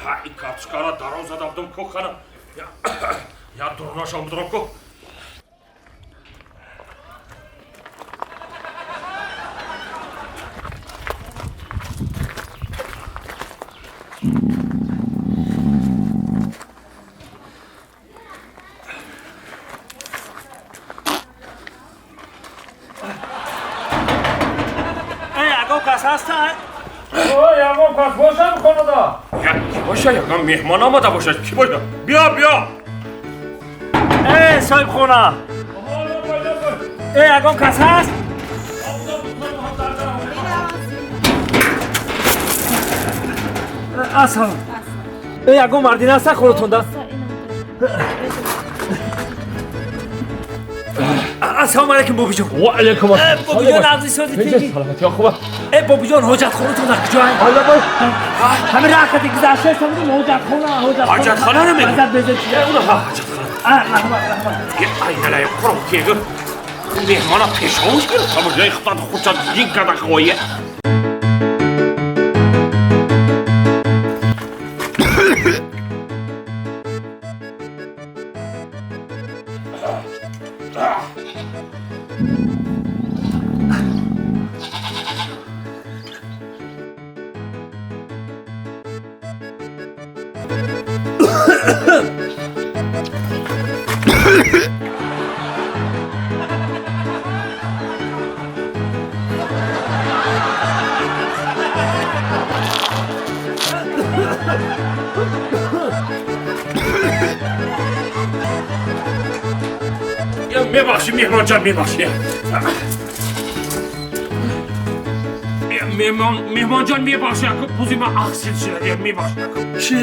Ҳа, и карточкара дароз задам ку хана. Я дурнашам будам ку. Ягон кас ҳастанд? Ягон кас бошад хонада? Як ки боша, ягон меҳмон омада бошад, ки боша? Биё, биё. Э, соҳибхона. Э, ягон кас ҳаст? Ассалом. Э, ягон мардина ҳастанд хонатонда? Ассалому алайкум, бобиҷон. Ва алайкум ассалом. Бобиҷон, абзи сози тинҷи. Саломатӣ, хуб. Э, бобиҷон, ҳоҷатхонатон дар куҷоянд? Алла бой. Ҳамин раҳкати гузаштаистам, ҳоҷатхона, ҳоҷатхона. Ҳоҷатхонаро мегӯ? Мазад безед. Уна, ҳа, ҳоҷатхона. А, раҳмат, раҳмат. Айналай, хурам кегу. Меҳмона пешовуш гирифт, ҳамаҷои худат худшад дин карда хоя. Мебахшӣ, меҳмонҷон, мебахшӣ. Меҳмонҷон, мебахшӣ, ака, бузи ман ахсил шуда, мебахшӣ, ака. Чӣ?